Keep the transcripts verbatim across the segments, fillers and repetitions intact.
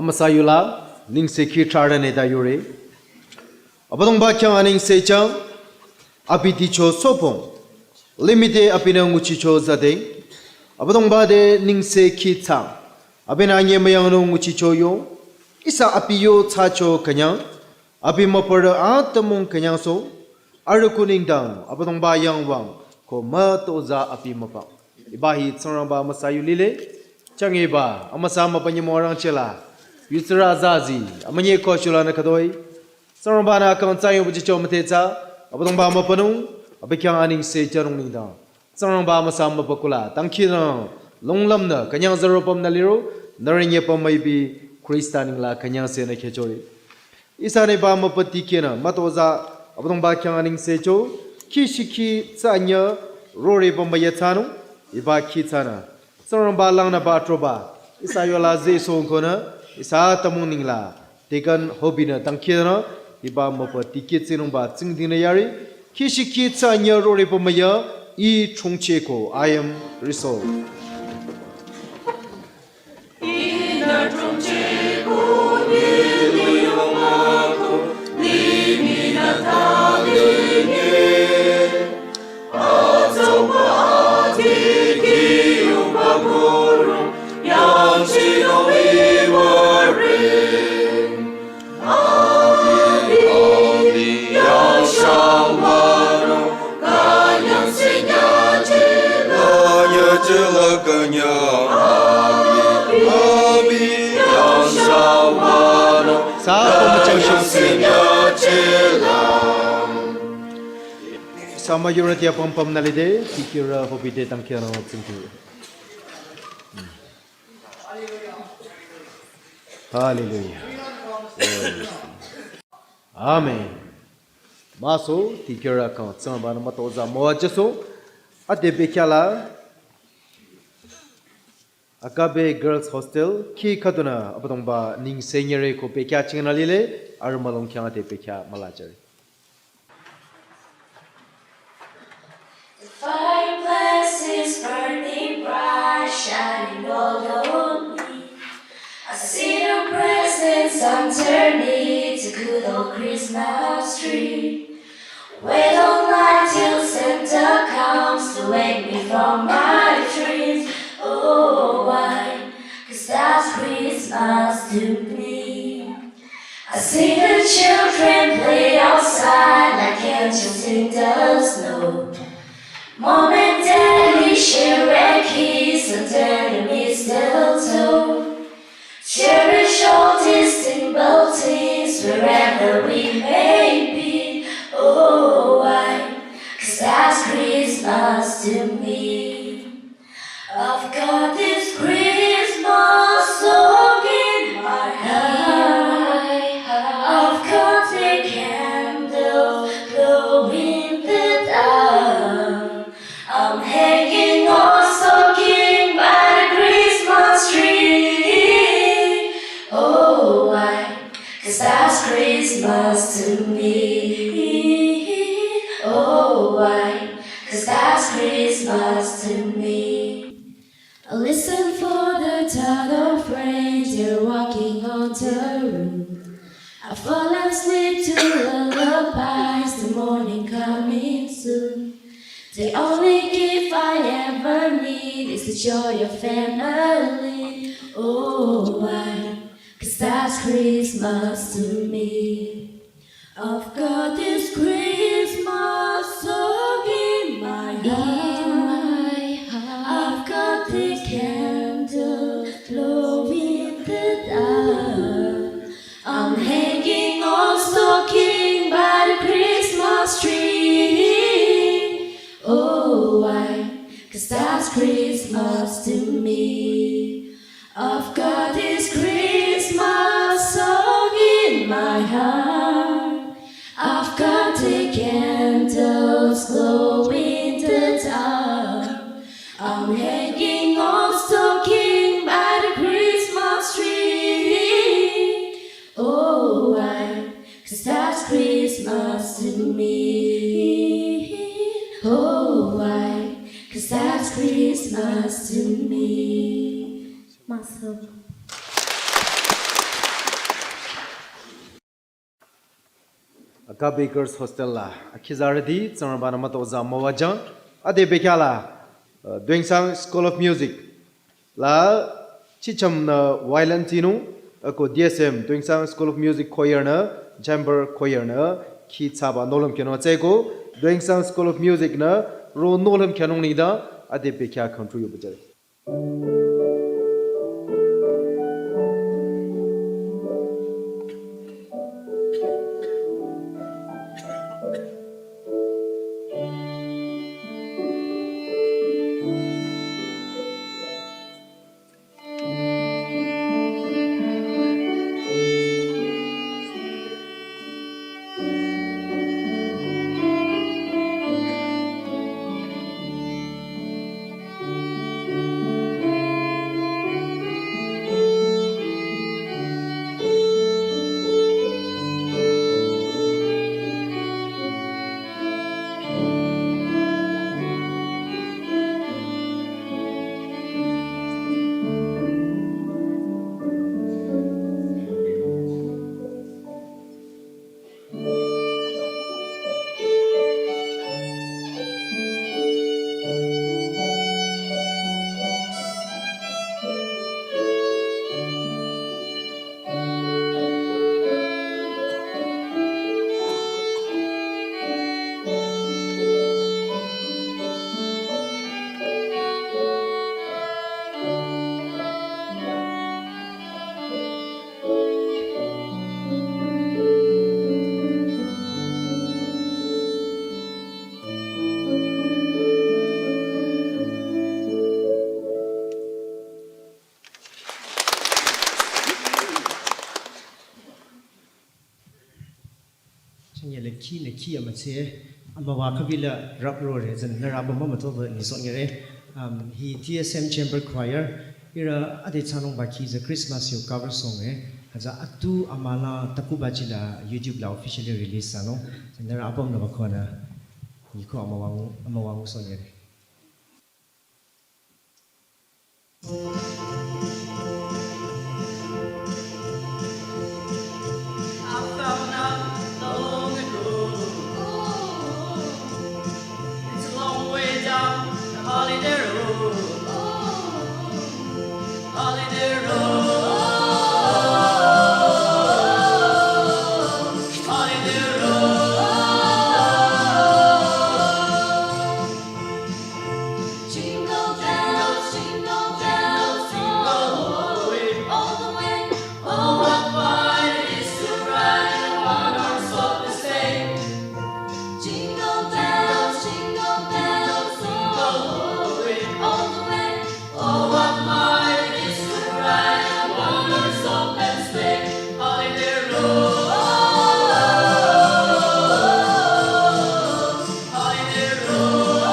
Amüsa yula, nengsekhi thrarü neta yore. Abüdongba khyang anengse chang, abi dicho sopong. Limite abinü nguchicho zade. Abüdongba te nengsekhi chang. Abinü anye müyangnung nguchicho yo. Ihsa abi yo thsacho künyang. Abi mübürü atümung künyangso. Arüh kuning dang, Abüdongba yangwang, ko mütozah abi mübüng. Hiba hi Tsingrangba amüsa yu lile, chang hiba, amüsa mübünyi morang chela, yutsürü azazi, amünyi ko shula nü khütoi. Tsingrangba nü kang tsang yu bujicho müthetsa, Abüdongba mübünung, abi khyang anengse chanung nengdang. Tsingrangba amüsa mübü kula, dangkhidangnang, longlam nü, künyang zero püm nü liro, nührü nye püm müipi, Khrista nengla künyangse nü khechore. Ihsa nü ba mübü dikehnü, mütozah, Abüdongba khyang anengse cho, kihshikhi tsü anyü, rore püm müya thsanung, hiba khi thsanü. Tsingrangba langnü ba troba, ihsa yola zesong konü, ihsa atümung nengla, deacon hobinü dangkhidangnang, hiba mübü dikeh tsinungba tsingdhingnü yari, kihshikhi tsü anyü rore püm müya, ih chungcheko, I am resolved. Sa pamachang shang sing. Sa majority apam pam nalide, tikira hobi de tangkira tsingki. Hallelujah. Amen. Maso, tikira kang, tsang ba na mato za mo ajaso, ate bekya la, Agape Girls Hostel, khi khüdunü, Abüdongba, nengse nyere ko bekya chingna lile, arüh mülung khyang ate bekya müla jüre. The fireplace is burning bright, shining gold on me. I see the presents underneath the good old Christmas tree. Wait all night till Santa comes to wake me from my dreams. Oh, why? 'Cause that's Christmas to me. I see the children play outside like angels in the snow. Mom and Daddy share a kiss under the mistletoe. Cherish all these simple things wherever we may be. Oh, why? 'Cause that's Christmas to me. I've got this Christmas song in my heart. I've got the candles glowing in the dark. I'm hanging on stocking by the Christmas tree. Oh, why? 'Cause that's Christmas to me. Oh, why? 'Cause that's Christmas to me. I listen for the thud of rain, they're walking on the roof. I fall asleep to lullabies, the morning coming soon. The only gift I ever need is the joy of family. Oh, why? 'Cause that's Christmas to me. I've got this Christmas song in my heart. I've got the candle glowing in the dark. I'm hanging on stocking by the Christmas tree. Oh, why? 'Cause that's Christmas to me. I've got this Christmas song in my heart. I've got the candles glowing in the dark. I'm hanging on stocking by the Christmas tree. Oh, why? 'Cause that's Christmas to me. Oh, why? 'Cause that's Christmas to me. Maso. Aka Bakers Hostel la, akhi zarüti, Tsingrangba-nü mütozah müwajüng, ade bekhyah la, uh, Tuensang School of Music la, chichamnü violin tinung, ako D S M, Tuensang School of Music Choir nü, Chamber Choir nü, khi thsaba nohlüm khyünung tsü ko, Tuensang School of Music nü, ro nohlüm khyünung nengdang, ade bekhyah khangtru yoba jüre. Chünye le khi ne khi amütsa, amüwa khübila rap rore, tsünü nührü apüm mümütozah nyi sohnyüre. Um, hi T S M Chamber Choir, ihrü ade thsanungba khi tsü Christmas yo cover song e, hütsü atu amülah takuba chila YouTube la officially release thsanung, tsünü nührü apümnü bakhonü, nyi ko amüwa ngu, amüwa ngu sohnyüre. I found out long ago. It's a long way down the holiday road. Holiday road. Holiday road. Jingle bells, jingle bells, all the way, all the way. Oh, what fun it is to ride in a one-horse open sleigh. Jingle bells, jingle bells, all the way, all the way. Oh, what fun it is to ride in a one-horse open sleigh. Holiday road. Holiday road.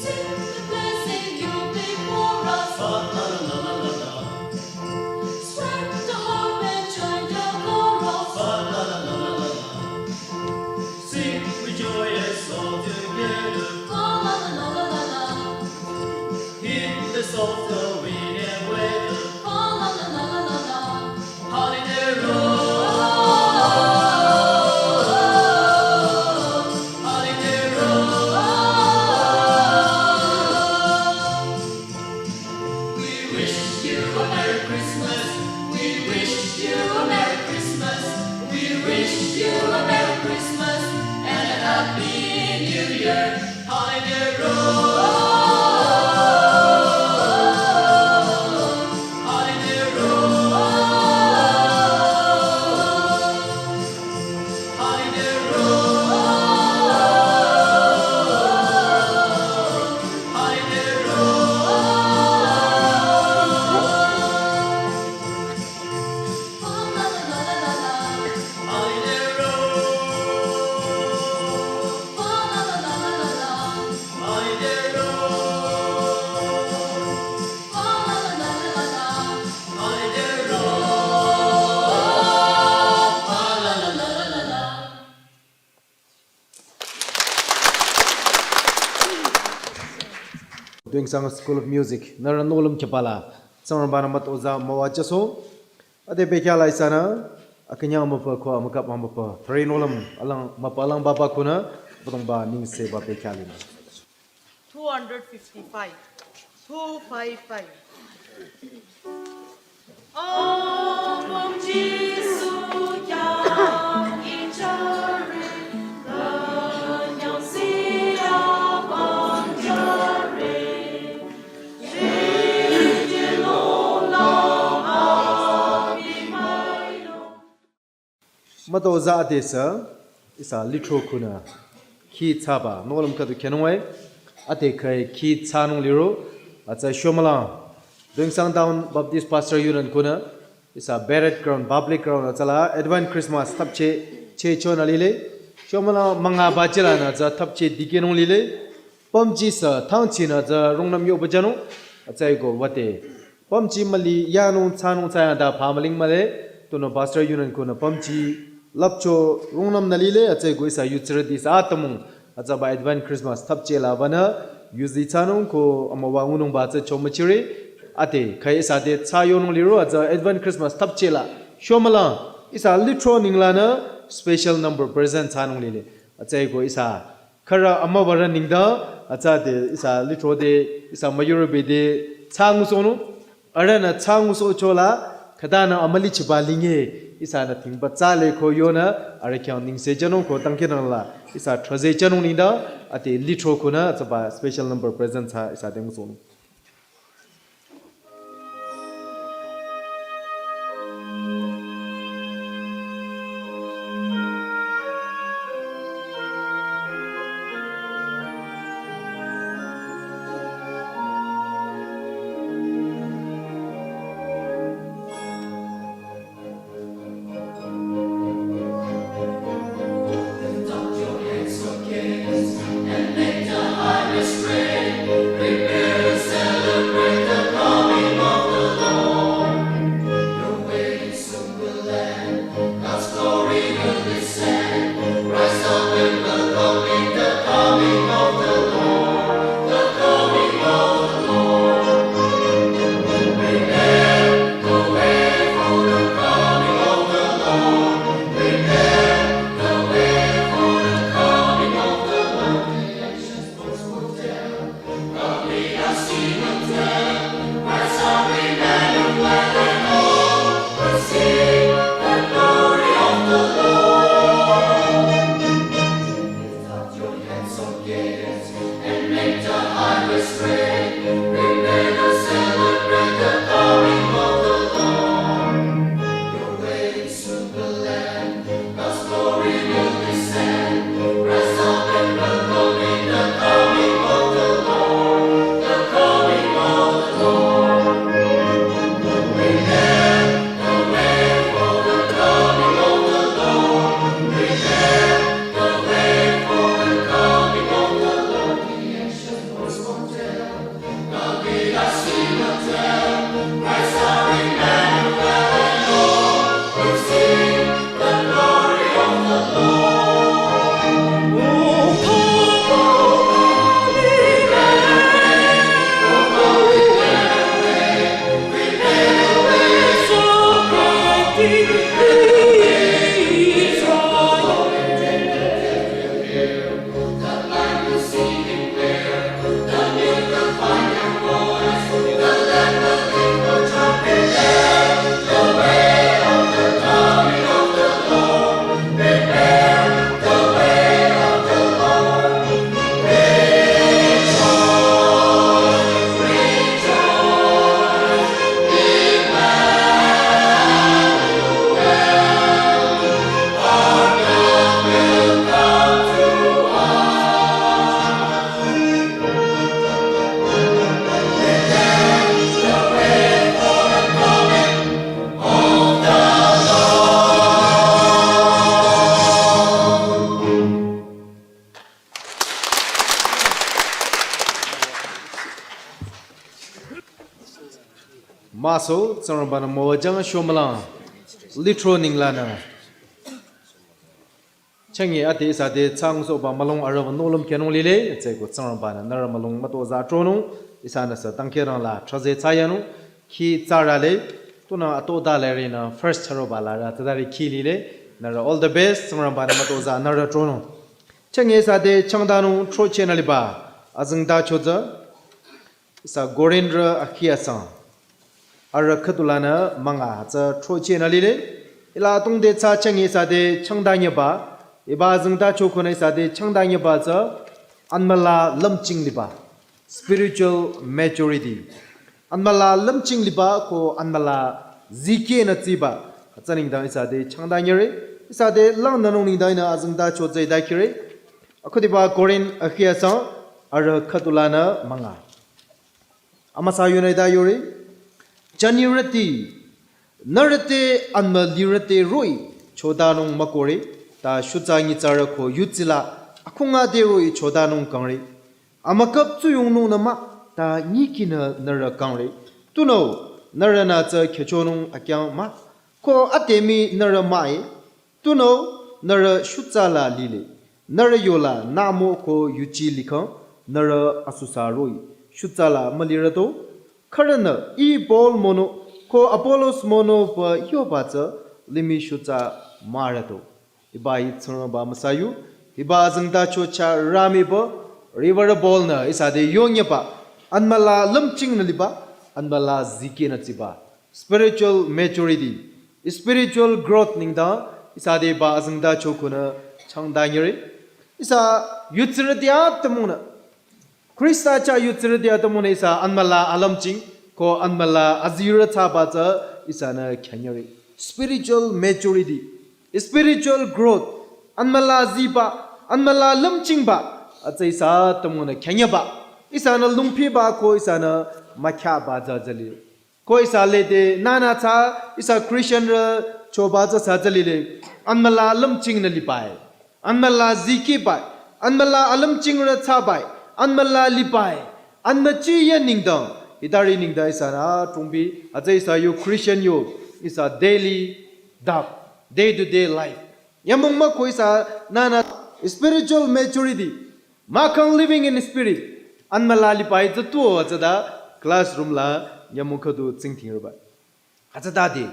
Sing the blessing you before us. Fa la la la la la la. Strike the harp and join the chorus. Fa la la la la la la. Sing with joy and soul together. Fa la la la la la la. In the soft winter weather. Fa la la la la la la. Holiday road. Holiday road. We wish you a Merry Christmas. We wish you a Merry Christmas. We wish you a Merry Christmas and a Happy New Year. Holiday road. Holiday road. Holiday road. Holiday road. Holiday road. Tuensang School of Music, nührü nohlüm khübala, Tsingrangba-nü mütozah müwajüsoh. Ade bekya la ihsanü, akünyang müpa ko amükap müpa. Thre nohlüm alang müpa alang baba kunü, Abüdongba nengse ba bekya linü. Two hundred fifty-five. Two five five. Mütozah adesü, ihsa lithro kunü, khi thsaba, nohlüm khüdu khyünung wai, ade khai khi thsanung liro, atsa shomülang, Tuensang Town Baptist Pastor Union kunü, ihsa parade ground, public ground, atsala, Advent Christmas, thapche, che chonü lile, shomülang, manga bachilanü, atsa thapche dikehnung lile, pümji sü thangchinü tsü rungnüm yoba jünung, atsai ko wüde. Pümji müli yanung thsanung thsayang da phamüling mühle, tunüo Pastor Union kunü pümji lüpcho rungnümnü lile, atsai ko ihsa yutsirüti sü atümung, atsaba Advent Christmas thapche la banü, yuzi thsanung ko amüwa ngunungba tsü chomüchire, ade, khai ihsa te thsa yonung liro, atsa Advent Christmas thapche la, shomülang, ihsa lithro ninglanü, special number present thsanung lile, atsai ko ihsa, khürü amübarü nengdang, atsa de, ihsa lithro de, ihsa müyurü bede, thsangusohnung, arühnü thsangusohchola, khütanü amülichiba linge, ihsanü thingba tsale ko yonü, arüh khyang nengse jünung ko dangkhidangnangla, ihsa thrüze jünung nengdang, ade lithro kunü, atsaba special number present thsa, ihsa dengusohnung. Maso, Tsingrangba-nü müwajüng shomülang, lithro ninglanü. Changi ade ihsa te thsangsohba mülung arüh nohlüm khyünung lile, tsüko Tsingrangba-nü nührü mülung mütozah tronung, ihsanü sü dangkhidangnangla thrüze thsayanung, khi tsarale, Tunü ato da le ri nü first charo ba la ra ta da ri ki li le. Nührü all the best, Tsingrangba nü mütozah nührü tronung. Chenge sade changdanung throchehnü liba azengtacho tsü, ihsa Korinrü akhi asang, arüh khüdulanü münga tsü throchehnü lile. Hila tongde tsü chenge sade changdanyeba, hiba azengtacho khunü ihsa te changdanyeba tsü anmüla lümching liba, spiritual maturity. Anmüla lümching liba ko anmüla zikehnü tsiba, hütsü nengdang ihsa te changdanyere. Ihsa te langnünung nengdang ihnü azengtacho tsü hita kire. Akhudiba Korin akhi asang, arüh khüdulanü münga. Amüsa yunü hita yore. Jünirüti, nührü te anmü lirü te roh-i chodanung mükohre, ta shutsa nyitsarü ko yutsila akhunga te roh-i chodanung kangre. Amükap tsuyongnungnü mah, ta nyikinü nührü kangre. Tunüo nührünü tsü khyüchonung akyang mah, ko ade mii nührü mah-e. Tunüo nührü shutsa la lile. Nührü yola namo ko yuchi likhang, nührü asusa roh-i shutsa la mülirüto. Khürünü, ih Paul mono ko Apollos mono pü yoba tsü limih shutsa mürüto. Hiba hi Tsingrangba müsa yu, hiba azengtacho chah rümiba, riwürü Paul nü ihsa te yonyeba, anmüla lümchingnü liba, anmüla zikehnü tsiba, spiritual maturity, spiritual growth nengdang ihsa te hiba azengtacho khunü changdanyere. Ihsa yutsirüti atümungnü, Khrista chah yutsirüti atümungnü ihsa anmüla alümching ko anmüla azirü thsaba tsü ihsanü khyanyere. Spiritual maturity, spiritual growth, anmüla ziba, anmüla lümchingba, atsü ihsa atümungnü khyanyeba, ihsanü lungpiba ko ihsanü mükhyaba tsü tsüli. Ko ihsa lede nünü tsü ihsa Christianrü choba tsü sü tsülile. Anmüla lümchingnü libai, anmüla zikehbai, anmüla alümchingrü thsabai, anmüla libai, anmüchi ya nengdang, hitari nengdang ihsanü tongbi, atsü ihsa yo Christian yo, ihsa daily dap, day to day life. Nyümong müko ihsanü nü spiritual maturity, mahkhang living in spirit, anmüla libai tsü tuo atsüta classroom la nyümong khüdu tsingdhingreba. Hütsütade,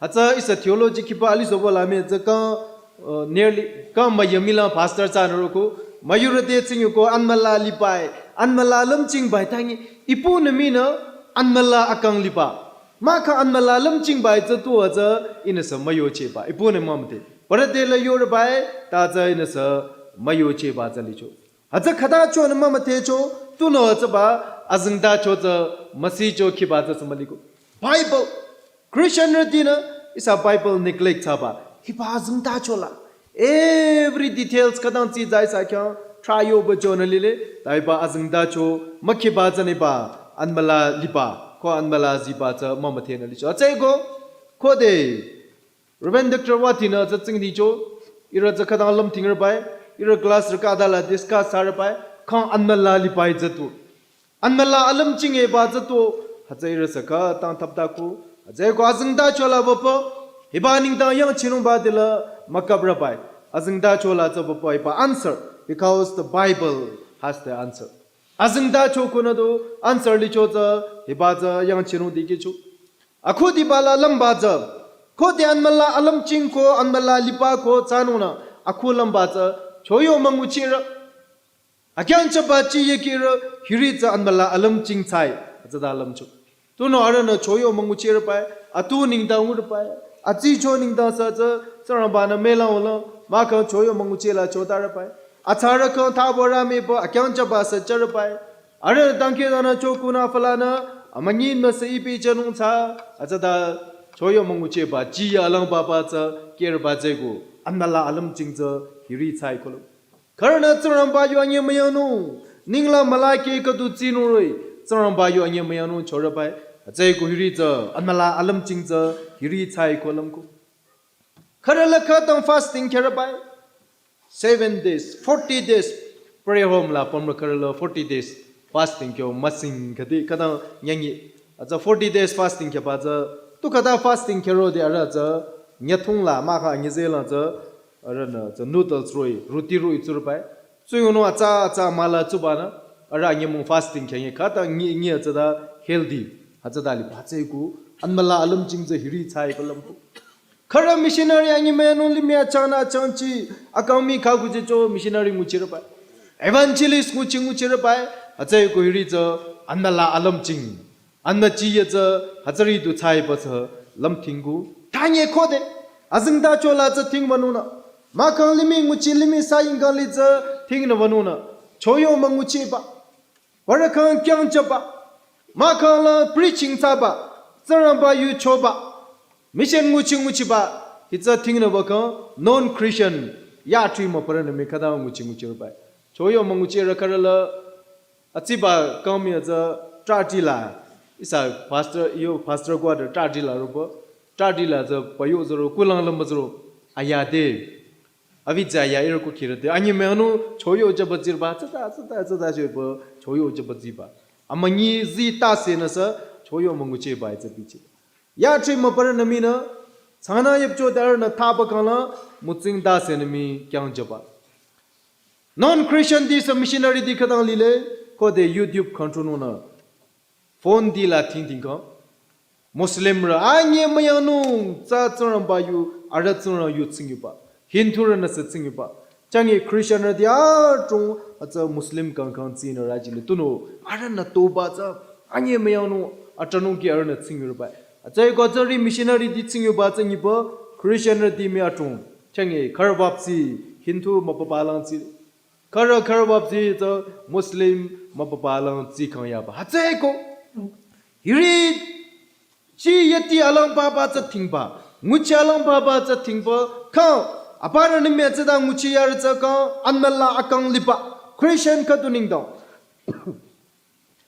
hütsü ihsa theology khiba alisobo la mii tsü kang, uh, nearly kang müyamila pastor tsünü roko, müyurü te tsingyu ko anmüla libai, anmüla lümchingbai tangi, ipu nü mii nü anmüla akang liba. Mahkhang anmüla lümchingbai tsü tuo tsü ihnüsü müyochehba, ipu nü mümüdhe. Parü te la yorebai, ta tsü ihnüsü müyochehba tsü licho. Hütsü khüta chonü mümüdhecho, tunüo tsüba azengtacho tsü müsicho khiba tsü sü müliko. Bible, Christianrütinü ihsa Bible neglect thsaba, hiba azengtacho la every details khütang tsitsa ihsa khyang try yoba chonü lile, ta hiba azengtacho mükhiba tsü neba, anmüla liba ko anmüla ziba tsü mümüdhenü licho. Atsüko, khode Reverend Doctor Watinü tsü tsingdhicho, ihrü tsü khütang lümthingrebai, ihrü class rükada la discuss thsarebai, kang anmüla libai tsü tuo, anmüla alümchingeba tsü tuo, hütsü ihrüsü khütang thaptako, hütsüko azengtacho la bapa, hiba nengdang yangchinungba tila mükaprebai, azengtacho la tsü bapa hiba answer, because the Bible has the answer. Azengtacho khunü du answer licho tsü, hiba tsü yangchinung dikehcho. Akhudiba la lümba tsü, khode anmüla alümching ko anmüla liba ko thsanungnü, akhu lümba tsü, choyo münguchirü, akyangchaba chi yekhirü, hiri tsü anmüla alümching thsae, atsüta lümcho. Tunüo arühnü choyo münguchirübai, atu nengdang ngurebai, atsicho nengdang sü tsü, Tsingrangba nü melang olang, mahkhang choyo müngucheh la chotarebai. Atsarü kang thabo rümiba, akyangchaba sü charebai. Arüh dangkhidangnangcho khunü fülanü, amünyi nü sü ipi chanung thsa, atsüta choyo münguchehba, chi ya langba ba tsü, kehrebai tsüko, anmüla alümching tsü, hiri thsae kolüm. Khürünü Tsingrangba yu anyemüyangnung, ninglang mülakeh khüdu tsinung roh-i, Tsingrangba yu anyemüyangnung chorebai, atsüko hiri tsü, anmüla alümching tsü, hiri thsae kolümko. Khürü la khütang fasting khyürebai. Seven days, forty days, prayer home la pümrü khürü la forty days fasting kyo müsing khüdi khütang nyangi. Atsü forty days fasting khyüba tsü, tu khüta fasting khyürode arüh tsü, nyathung la, mahkhang nyüzeh la tsü, arühnü tsü noodles roh-i, roti roh-i tsurebai. Tsuyongnung atsa atsa müla tsubanü, arüh nyümong fasting khyünge khüta nyi nyi atsüta healthy, atsüta liba tsüko Anmüla alümching tsü hiri tsai palampu. Khürü missionary anyemüyanung limih achangna achangchi akang mi khaku je cho missionary nguchirübai. Evangelist nguchi nguchirübai. Hütsüeko hiri tsü anmüla alümching. Anmüchi ye tsü hütsüri du tsaiba tsü lümthingku. Tanye khode. Azingda chola tsü thingwanungnü. Mahkhang limih nguchi limih sayingkang li tsü thingnü wanungnü. Choyo münguchiba. Parü khyang kyangjüba. Mahkhang la preaching thsaba. Tsingrangba yu choba. Mission nguchi nguchiba. Hitsü thingnü bakhang non-Christian. Yatri müparünü mi khüta nguchi nguchirübai. Choyo münguchirü khürü la. Atsiba kangmi atsü trati la. Ihsa pastor, yo pastor quarter trati la roba. Trati la tsü payo zoro, kulang lamba zoro. Ayade. Avi tsü aya iro kukhirüte. Anyemüyanung choyo jüba tsirba. Tsüta, tsüta, tsüta choba. Choyo jüba tsiba. Amanyi zi tase nüsü choyo müngucheba itsü bichi. Yatri müparünü minü. Tsana yepcho darünü thaba kangla. Mütsing tase nü mi kyangjüba. Non-Christian di sü missionary di khütang lile, khode YouTube control nungnü. Phone di la thingthing kang. Muslim rü anyemüyanung tsü Tsingrangba yu, arüh Tsingrang yu tsingyuba. Hindu rünü sü tsingyuba. Changi Christian rü di atung, atsü Muslim kang kang tsinü rajile. Tunüo, arühnü toba tsü, anyemüyanung, atranung ki arühnü tsingyurübai. Atsüeko tsüri missionary di tsingyuba tsü nyiba, Christian rü di mi atung. Changi, khürü bapsi, Hindu müpapalang tsi. Khürü khürü bapsi tsü Muslim müpapalang tsi kang yaba. Hütsüeko. Hiri chi yeti alang papa tsü thingba. Nguchi alang papa tsü thingba. Kang aparünü mi tsüta nguchi yarü tsü kang anmüla akang liba. Christian khüdu nengdang.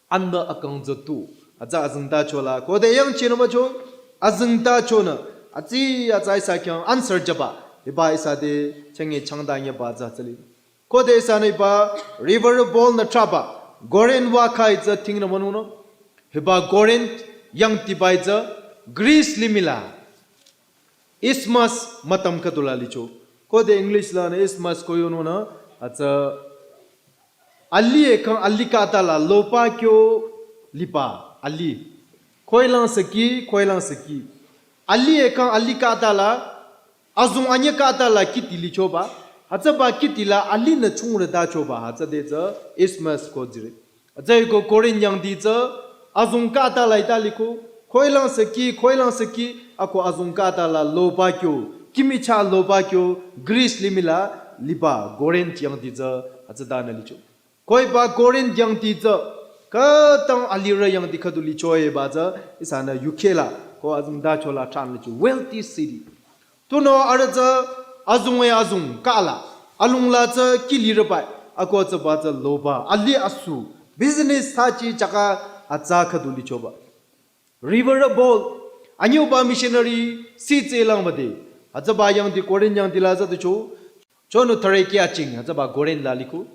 Anmü akang tsü tu. Atsü azingda chola. Khode yangchinü macho. Azingda chonü. Atsi atsü ihsa khyang answer jüba. Hiba ihsa te chenge changda nyeba tsü tsüli. Khode ihsanü hiba Reverend Paul nü traba. Corinth wa khai tsü thingnü wanungnü. Hiba Corinth yangdiba tsü Greece limih la. Isthmus mütam khüdu la licho. Khode English lanü Isthmus ko yonungnü. Atsü Ali ekang ali kata la lopa kyo liba ali. Khoilang seki, khoilang seki. Ali ekang ali kata la, azung anye kata la kiti lichoba. Hütsüba kiti la alinü chungrü dachoba. Hütsüde tsü Isthmus ko jire. Hütsüeko Corinth yangdi tsü azung kata la ita liko. Khoilang seki, khoilang seki, ako azung kata la loba kyo, kimicha loba kyo, Greece limih la liba Corinth yangdi tsü, atsüta nü licho. Khoiba Corinth yangdi tsü, khütang alirü yangdi khüdu lichoe ba tsü, ihsanü U K la, ko azingda chola tran licho, wealthy city. Tunüo arüh tsü azung e azung kala, alung la tsü kilirübai, ako tsüba tsü loba, ali asu, business sachi chaka atsa khüdu lichoba. Reverend Paul, anyüba missionary, si tse lang bade. Hütsüba yangdi Corinth yangdi la zatucho. Chonü thare kya ching, hütsüba Corinth la liko.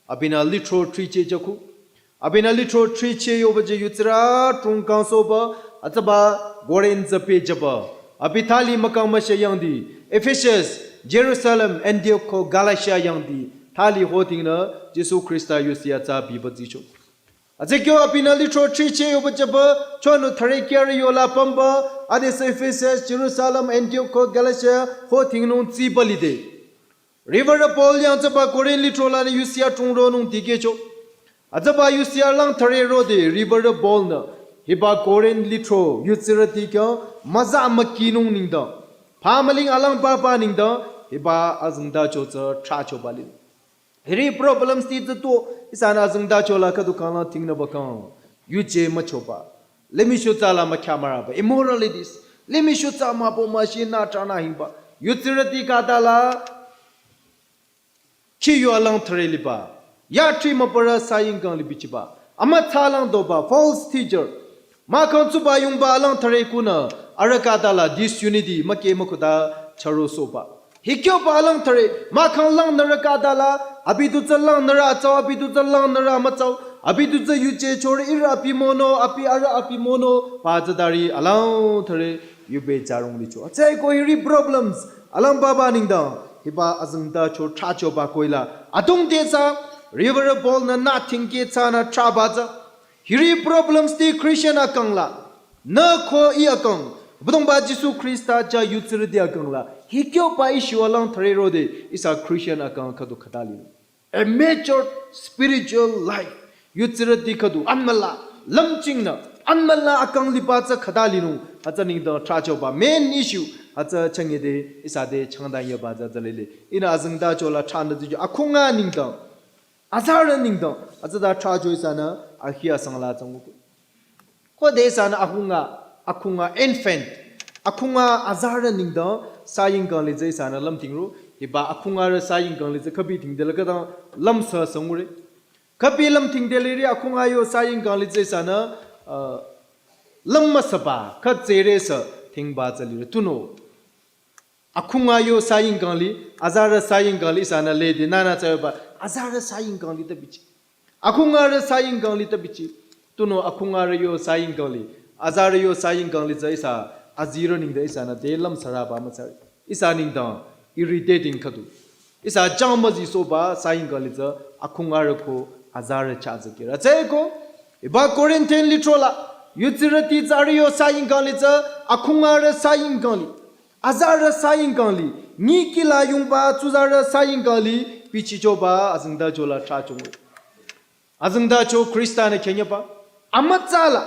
Abinü litro triche jaku. Abinü litro triche yoba je yutsira trungkang soba, hütsüba Corinth zape jaba. Abi thali mükang masha yangdi. Ephesus, Jerusalem, Antioch ko Galatia yangdi. Thali hotingnü, Jisu Krista yusi atsa biba zicho. Atsekyo abinü litro triche yoba jaba, chonü thare kyare yola pamba, adesü Ephesus, Jerusalem, Antioch ko Galatia, hotingnung tsiba lide. Reverend Paul yang tsüba Corinth litro lanü yusia tungronung dikehcho. Atsüba yusia lang thare rode Reverend Paul nü, hiba Corinth litro yutsirüti kyo, maza makinung ningdang. Pamaling alang papa ningdang, hiba azingda cho tsü tracho balin. Hiri problems ti tsü to, ihsanü azingda chola khüdu kangla tingnü bakang. Yuje machoba. Limih shutsa la makya maraba. Immoralities. Limih shutsa mapo mashi na trana hingba. Yutsirüti kata la. Chi yu alang thare liba. Yatri mapara saying kang libichiba. Ama tsalang doba. False teacher. Mahkhang tsuba yungba alang thare kunü, arüh kata la disunity, make makuda charo soba. Hikyoba alang thare, mahkhang lang nührü kata la, abi du tsü lang nührü atsau, abi du tsü lang nührü amatsau, abi du tsü yuje chore ir abi mono, abi arüh abi mono, pa tsü dari alang thare, yube jarung licho. Atsai ko hiri problems, alang baba ningdang, hiba azingda cho tracho ba koila. Adung te sa, Reverend Paul nü na tingke sa nü traba tsü. Hiri problems ti Christian akang la. Nü ko ih akang, Abüdongba Jisu Khrista chah yutsirüti akang la, hikyoba issue alang thare rode, ihsa Christian akang khüdu khüta lile. A matured spiritual life. Yutsirüti khüdu, anmüla, lümchingnü, anmüla akang liba tsü khüta linung, hütsü nengdang trahchoba, main issue, hütsü changede, ihsa te changdang yaba tsü tsü lile. Ihnü azengtacho la trahnü tsü akhunga nengdang, azarü nengdang, hütsüta trahcho ihsanü, ahi asang la tsang uku. Khode ihsanü akhunga, akhunga infant, akhunga azarü nengdang saying kang li tsü ihsanü lümtingro, hiba akhungarü saying kang li tsü khübi tingdela khütang lümsa sangure. Khübi lümtingdela ri akhunga yo saying kang li tsü ihsanü, uh, lüm müsaba, khütsere sa tingba tsü lire tunüo. Akhunga yo saying kang li, azarü saying kang li ihsanü lede nünü tsü yoba, azarü saying kang li tabichi. Akhungarü saying kang li tabichi. Tunüo akhungarü yo saying kang li, azarü yo saying kang li tsü ihsa, azirü nengdang ihsanü te lümsaraba mütsare. Ihsa nengdang irritating khüdu. Ihsa jang müzisohba saying kang li tsü akhungarü ko azarü chah tsü kira. Tsü ko, hiba Corinthian lithro la, yutsirüti tsü arüh yo saying kang li tsü akhungarü saying kang li. Azarü saying kang li, nyi kih la yungba tsuzarü saying kang li, bichichoba azengtacho la trahchong. Azengtacho Khrista-nü khenyaba. Amütsa la,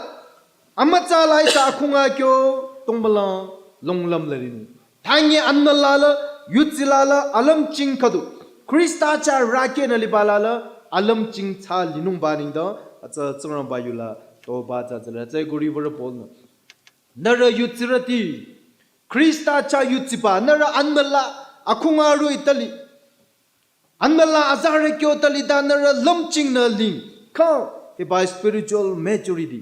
amütsa la ihsa akhunga kyo tongbalang longlüm la linung. Tangi anmüla la, yutsi la la, alümching khüdu. Khrista chah rükehnü liba la la, alümching tsü linungba nengdang, hütsü Tsingrangba yu la, toba tsü tsü la, tsü guri vürü Paul-nü. Nührü yutsirüti, Khrista chah yutsiba, nührü anmüla, akhunga roh-i tali. Anmüla azarü kyo tali ta nührü lümchingnü ling. Kang, hiba spiritual maturity.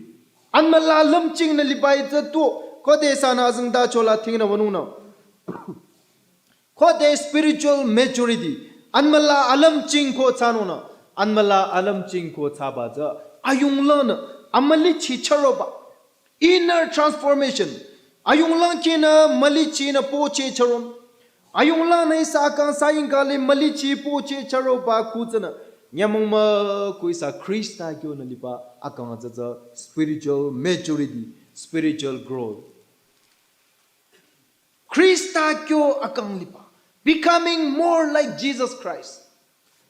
Anmüla lümchingnü liba itsü tu, khode ihsanü azengtacho la tingnü wünungnü. Khode spiritual maturity. Anmüla alümching ko thsanungnü. Anmüla alümching ko thsaba tsü. Ayunglangnü, amülichi chüroba. Inner transformation. Ayunglang khinü mülichinü poche chüron. Ayunglangnü ihsa akang saying kang li mülichi poche chüroba kutsünü. Nyümong mah ko ihsa Khrista kyonü liba akang tsü tsü spiritual maturity, spiritual growth. Khrista kyo akang liba. Becoming more like Jesus Christ.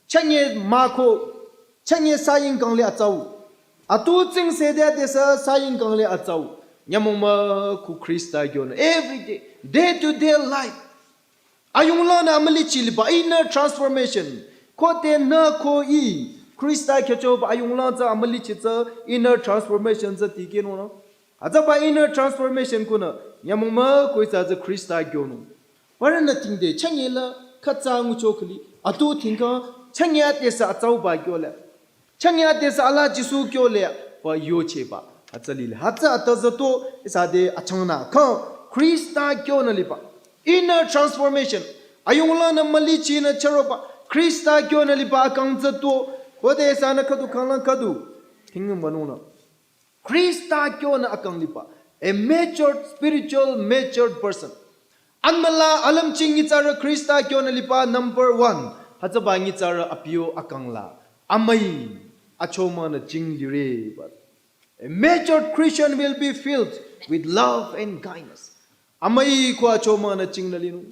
Chünye mah ko, chünye saying kang li atsau. Atu tsingse de adesü saying kang li atsau. Nyümong mah ko Khrista kyonü. Every day, day to day life. Ayunglangnü amülichi liba inner transformation. Khode nü ko ih Khrista khyüchoba ayunglang tsü amülichi tsü inner transformation tsü tikehnungnü. Hütsüba inner transformation kunü, nyümong mah ko ihsa tsü Khrista kyonung. Parünü tingde, chünye la, khütsa ngucho khali, atu tingkang, chünye adesü atsauba kyole. Chünye adesü ala Jisu kyole, pa yocheba, hütsü lile. Hütsü ata zato, ihsa te achangnü, kang, Khrista kyonü liba. Inner transformation. Ayunglangnü mülichinü chüroba, Khrista kyonü liba akang zato, khode ihsanü khüdu kanglang khüdu, tingmünungnü. Khrista kyonü akang liba. A matured, spiritual matured person. Anmüla alümching nyitsarü Khrista kyonü liba number one. Hütsüba nyitsarü abiyo akang la. Amüi achomanü ching lireba. A matured Christian will be filled with love and kindness. Amüi ko achomanü chingnü linung.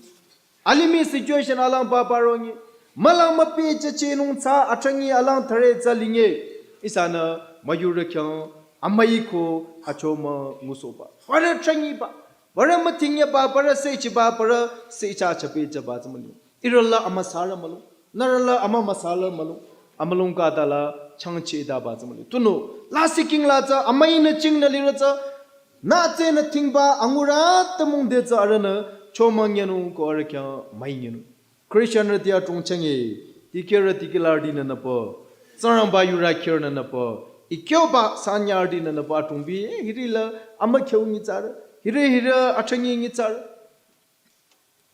Alimih situation alang papa rongi. Mülang müpehchehchehnung tsü atrangi alang thare tsü linge. Ihsanü müyurü khyang amüi ko achoma ngusohba. Parü trangiba. Parü mütingyaba, parü sechiba, parü secha chapehchaba tsü müling. Ihrü la amüsarü mülung. Nührü la amümüsarü mülung. Amülung khüta la changcheh daba tsü müling. Tunüo, lasih king la tsü amüinü chingnü lirü tsü, nü tsünü tingba angurü tümung de tsü arühnü chomang yanung ko arüh khyang müinung. Christianrüti adrong chünye, dikehrü dikehlarütinü nüpü, Tsingrangba yurü kherünü nüpü, ikyoba sanyarütinü nüpü adrong bi, eh, hiri la amükhyang nyitsarü, hiri hiri atrangi nyitsarü.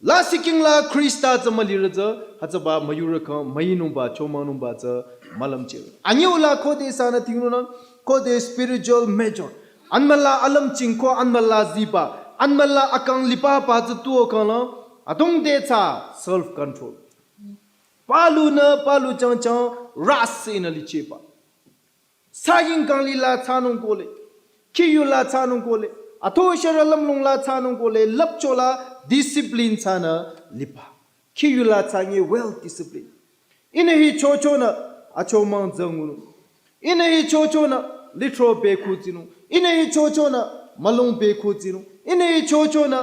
Lasih king la Khrista tsü mülirü tsü, hütsüba müyurü khyang müinungba, chomangnungba tsü mülümcheh. Anyüu la khode ihsanü tingrunang, khode spiritual matured. Anmüla alümching ko anmüla ziba, anmüla akang liba ba tsü tuo kanglang, adrong de tsü self control. Palunü, palu changchang, rüsinü lichehba. Saying kang li la thsanung kohle. Khiyu la thsanung kohle. Atho sharü lümlong la thsanung kohle lüpcho la discipline thsanü liba. Khiyula thsanye well discipline. Ihnü hi chochonü achomang zangunung. Ihnü hi chochonü lithro bekhu tsinung. Ihnü hi chochonü mülung bekhu tsinung. Ihnü hi chochonü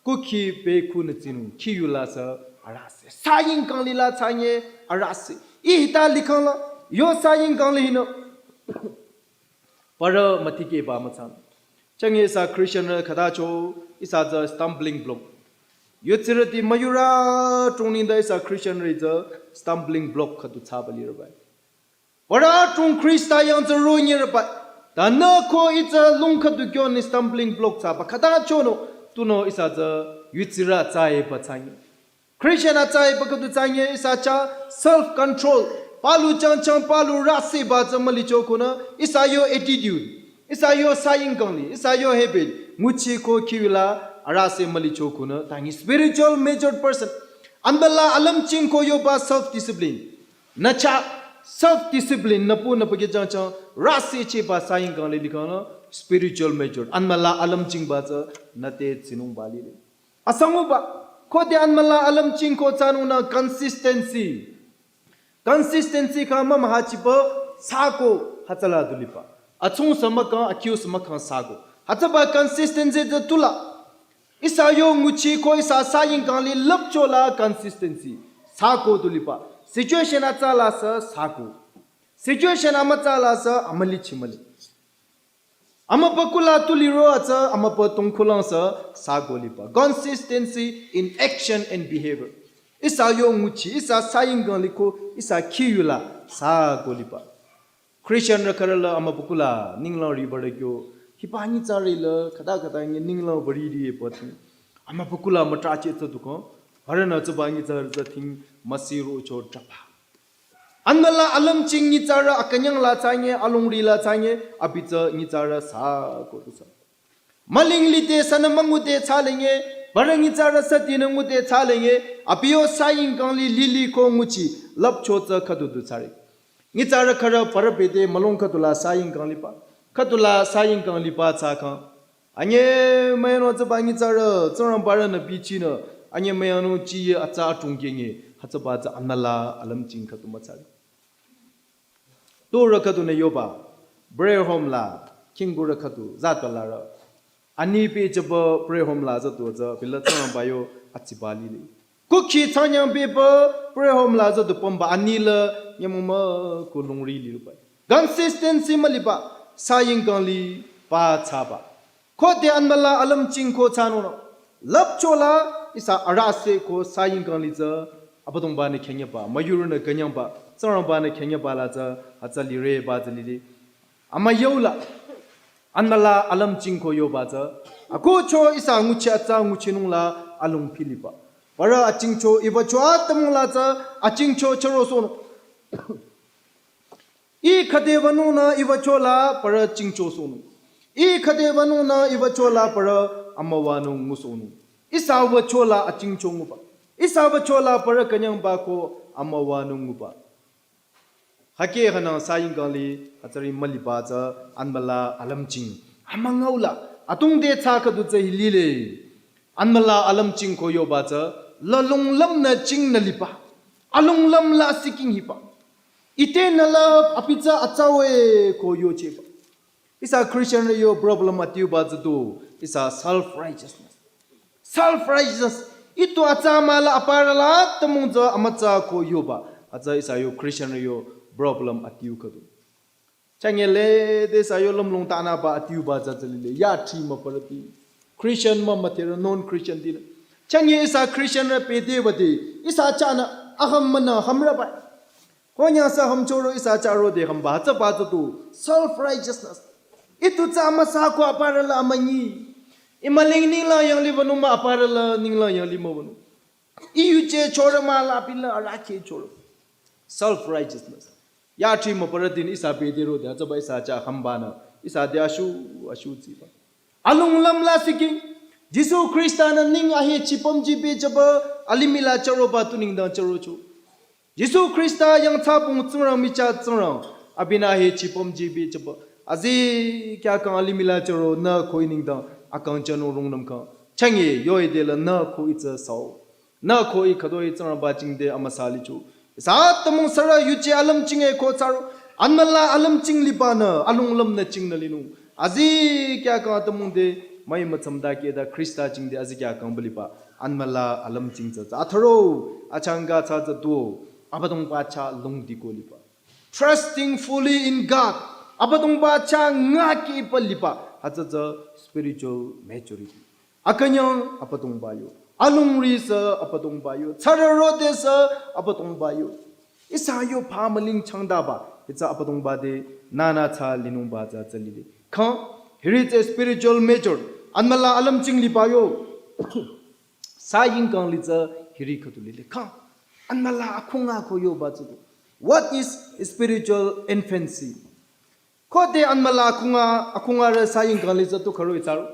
kukhi bekhu nü tsinung. Khiyula sü arase. Saying kangli la thsanye arase. Ih hita likhang la yo saying kangli hinü. Parü mütikehba mütsan. Chünye ihsa Christianrü khütacho ihsa tsü stumbling block. Yutsirüti müyurü trongningda ihsa Christianrü tsü stumbling block khüdu thsaba lirübai. Parü trong Khrista yang tsü ronyirübai. Tanü ko ih tsü lung khüdu kyoni stumbling block thsaba khütacho no tunüo ihsa tsü yutsirü tsü eba thsanye. Christian atsai pakatu tsanye ihsa chah self control. Palu changchang palu rasi ba tsü mülicho khunü ihsa yo attitude. Ihsa yo saying kangli. Ihsa yo habit. Nguchi ko khiyula arasi mülicho khunü. Tangi spiritual matured person. Anbala alümching ko yoba self discipline. Nü chah self discipline nü pu nü pake changchang rasi cheba saying kangli likhang nü spiritual matured. Anbala alümching ba tsü nü te tsinung ba lile. Asanguba, khode anbala alümching ko thsanung nü consistency. Consistency kha mama hachipa sako hütsüla du liba. Achung sü mükang, akyu sü mükang sako. Hütsüba consistency tsü tula. Ihsa yo nguchi ko ihsa saying kangli lüpcho la consistency. Sako du liba. Situation atsala sü sako. Situation amütsala sü amülichi müli. Amüpa kula tuliro atsü amüpa tongkhulang sü sako liba. Consistency in action and behavior. Ihsa yo nguchi, ihsa saying kangli ko, ihsa khiyula sako liba. Christianrü khürü la amüpa kula ninglang riba rü kyo. Hiba nyitsarü la khüta khüta nyi ninglang bari ri pati. Amüpa kula mütrache tsü dukang. Parü nü tsüba nyitsarü tsü ting müsi rocho traba. Anbala alümching nyitsarü akünyang la thsanye, alongri la thsanye, abi tsü nyitsarü sako du thsa. Müling lide sünü müngude thsalenge, parü nyitsarü sütinü ngude thsalenge, abi yo saying kangli lili ko nguchi, lüpcho tsü khüdu du thsare. Nyitsarü khürü parü bede mülung khüdula saying kangliba, khüdula saying kangliba thsakhang. Anye müyanung tsüba nyitsarü, Tsingrangbarü nü bichinü, anye müyanung chiye atsa atungkenge, hütsüba tsü anbala alümching khüdu müthsare. Turü khüdu nü yoba, prayer home la, khingkurü khüdu, zata larü. Ani pehjüba prayer home la zatu tsü, pila Tsingrangba yo atsiba lile. Kukhi thsanyang pehba prayer home la zatu pümba ani la, nyümong mü ko longri lirubai. Consistency müliba, saying kangliba thsaba. Khode anbala alümching ko thsanung nü. Lüpcho la ihsa arase ko saying kangli tsü Abüdongba nü khenyaba, müyurü nü künyangba, Tsingrangba nü khenyaba la tsü hütsü lireba tsü lili. Amüyula, anbala alümching ko yoba tsü. Akohcho ihsa nguchi atsa nguchinung la alung philiba. Parü achingcho ibacho atümung la tsü achingcho chüro sohnung. Ih khüde wünung nü iwücho la parü chingcho sohnung. Ih khüde wünung nü iwücho la parü amüwanung ngusohnung. Ihsa wücho la achingcho nguba. Ihsa wücho la parü künyangba ko amüwanung nguba. Hake hanang saying kangli hütsüri müliba tsü anbala alümching. Amüngau la atungde thsa khüdu tsü hi lile. Anbala alümching ko yoba tsü lalong lümnü chingnü liba. Along lüm la siking hiba. Ite nü la abi tsü atsawe ko yocheba. Ihsa Christianrü yo problem adiuba tsü du, ihsa self righteousness. Self righteousness. Ih tu atsa mah la aparü la atümung tsü amütsa ko yoba. Hütsü ihsa yo Christianrü yo problem adiu khüdu. Chünye lede ihsa yo lümlong tanüba adiuba tsü tsü lile. Yathri müparüti. Christian mah müdherü non Christian tinü. Chünye ihsa Christianrü pedeba de. Ihsa chahnü aham münü hamrübai. Konyang sü hamchoro ihsa chah rode hamba hütsüba tsü du self righteousness. Ih tu tsü amüsa ko aparü la amünyi. Ih müling ninglang yanglih wünung mah aparü la ninglang yanglih müwünung. Ih yuje chorü mah la abi la arahkheh chorü. Self righteousness. Yathri müparütinü ihsa pederode hütsüba ihsa chah hambanü. Ihsa de ashu, ashu tsiba. Along lüm la siking. Jisu Khrista nü ning ahechi pümji pehjüba alimih la chüroba tu nengdang chürocho. Jisu Khrista yangthsabong Tsingrang michah Tsingrang abinü ahechi pümji pehjüba. Azikyah kang alimih la chüro nü khoi nengdang akang jünung rungnüm kang. Changi yo ide la nü ko itsü sao. Nü ko i khütoi Tsingrangba jingte amüsa licho. Ihsa atümung sürü yuje alüm jinge ko tsaro. Anmüla alüm jing liba nü, alung lüm nü jing nü linung. Azikyah kang atümung te, mai mütsam da ke da Khrista jingte azikyah kang ba liba. Anmüla alüm jing tsü tsü. Atharo, achangka tsü tsü tu. Abüdongba chah lungdi ko liba. Trusting fully in God. Abüdongba chah ngakehba liba. Hütsü tsü spiritual maturity. Akünyang Abüdongba yo. Alungri sü Abüdongba yo. Tsarü rode sü Abüdongba yo. Ihsa yo pha müling changdaba. Hütsü Abüdongba te nünü tsü linungba tsü tsü lile. Kang, hiri tsü spiritual mature. Anmüla alüm jing liba yo. Sa ying kang li tsü hiri khüdu lile. Kang, anmüla akhunga ko yoba tsü tu. What is spiritual infancy? Khode anmüla akhunga, akhunga rü sa ying kang li tsü tu kharo itsaro.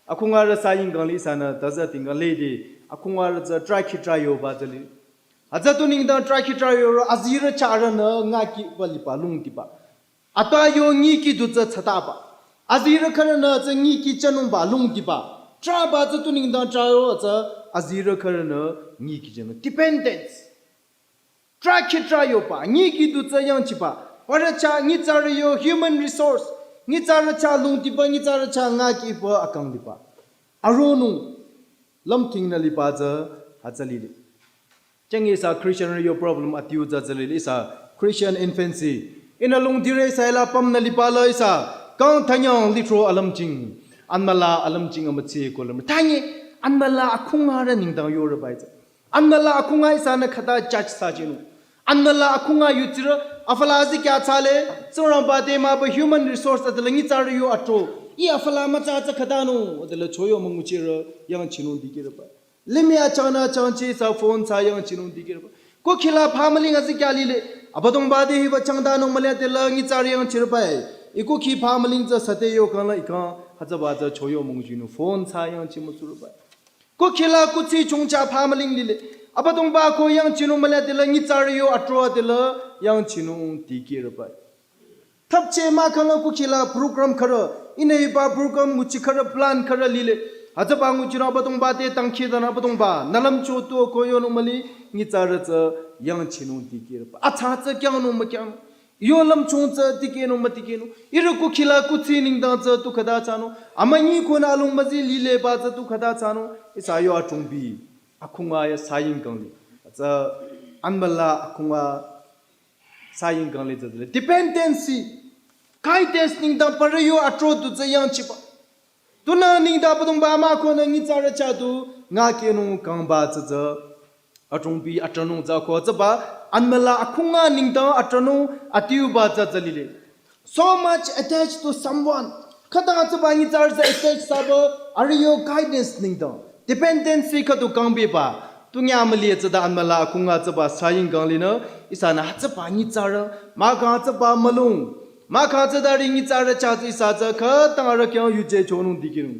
Akhunga rü sa ying kang li ihsanü taza ting kang lede. Akhunga rü tsü trakhi tra yoba tsü li. Hütsü tu nengdang trakhi tra yoro azirü chah rü nü ngakehba liba lungdiba. Ata yo ngikeh du tsü tsataba. Azirü khürü nü tsü ngikeh jünungba lungdiba. Traba tsü tu nengdang tra yo tsü azirü khürü nü ngikeh jünung. Dependence. Trakhi tra yoba, ngikeh du tsü yangchiba. Parü chah nyitsarü yo human resource. Nyitsarü chah lungdiba, nyitsarü chah ngakehba akang liba. Aronung, lümthing nü liba tsü hütsü lile. Changi ihsa Christian rü yo problem adiu tsü tsü lile ihsa Christian infancy. Ihnü lungdire ihsa ila pam nü liba la ihsa. Kang thanyang litro alüm jing. Anmüla alüm jing amütsi ko lüm. Tangi, anmüla akhunga rü nengdang yore bai tsü. Anmüla akhunga ihsanü khüta judge thsa jinung. Anmüla akhunga yutsirü, afala azikyah tsale, Tsingrangba te mah ba human resource adela nyitsarü yo atro. I afala mütsa tsü khüta nung, adela choyo münguchirü, yangchinung dikehre ba. Limih achang nü achang chi ihsa phone thsa yangchinung dikehre ba. Ko khila pha müling azikyah lile, Abüdongba te hiba changdanung müli adela nyitsarü yangchire ba. I ko khi pha müling tsü sate yo kang la i kang, hütsüba tsü choyo münguchinung phone thsa yangchi müsure ba. Ko khila kuthsi chongcha pha müling lile. Abüdongba ko yangchinung müli adela nyitsarü yo atro adela yangchinung dikehre ba. Thapche mah kang la ko khila program khürü, ihnü hiba program nguchi khürü plan khürü lile. Hütsüba nguchinung Abüdongba te dangkhidangnang Abüdongba. Nü lümcho tu ko yonung müli nyitsarü tsü yangchinung dikehre ba. Atsa tsü kyangnung mükyang. Yo lümchung tsü dikehnung müdikehnung. Ihrü ko khila kuthsi nengdang tsü tu khüta thsanung. Amünyi ko nü alung müzi lileba tsü tu khüta thsanung. Ihsa yo atungbi. Akhunga ya sa ying kang li. Tsü anmüla akhunga sa ying kang li tsü tsü. Dependency. Guidance nengdang parü yo atro du tsü yangchiba. Tunüo nengdang Abüdongba mah ko nü nyitsarü chah du ngakehnung kangba tsü tsü. Atungbi atranung tsü ko tsüba, anmüla akhunga nengdang atranung adiuba tsü tsü lile. So much attached to someone. Khütang tsüba nyitsarü tsü attached thsaba, arüh yo guidance nengdang. Dependency khüdu kangbiba. Tunya müli tsüta anmüla akhunga tsüba sa ying kang linü, ihsanü hütsüba nyitsarü, mahkhang tsüba mülung. Mahkhang tsüta ri nyitsarü chah tsü ihsa tsü khütang arüh khyang yuje chonung dikehnung.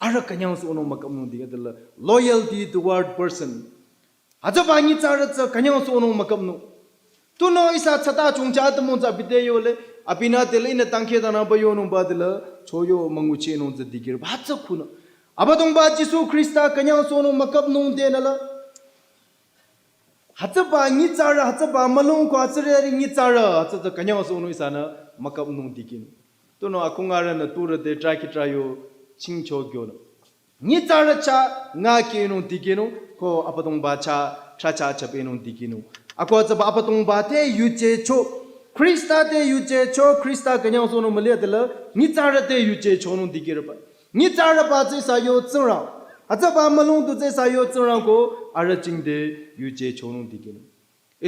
Arüh künyangsohnung mükapnung dikeh adela loyalty toward person. Hütsüba nyitsarü tsü künyangsohnung mükapnung. Tunüo ihsa tsüta chongcha atümung tsü abi te yole, abinü adela ihnü dangkhidangnangba yonungba adela choyo münguchinung tsü dikehre ba hütsü khunü. Abüdongba Jisu Khrista künyangsohnung mükapnung denü la. Hütsüba nyitsarü, hütsüba mülung ko hütsüri nyitsarü, hütsü tsü künyangsohnung ihsanü mükapnung dikehnung. Tunüo akhungarünü turü te trakhi tra yo chingcho kyonü. Nyitsarü chah ngakehnung dikehnung, ko Abüdongba chah tracha chapehnung dikehnung. Ako tsüba Abüdongba te yuje cho, Khrista te yuje cho, Khrista künyangsohnung müli adela, nyitsarü te yuje chonung dikehre ba. Nyitsarüba tsü ihsa yo Tsingrang. Hütsüba mülung du tsü ihsa yo Tsingrang ko arüh jingte yuje chonung dikehnung.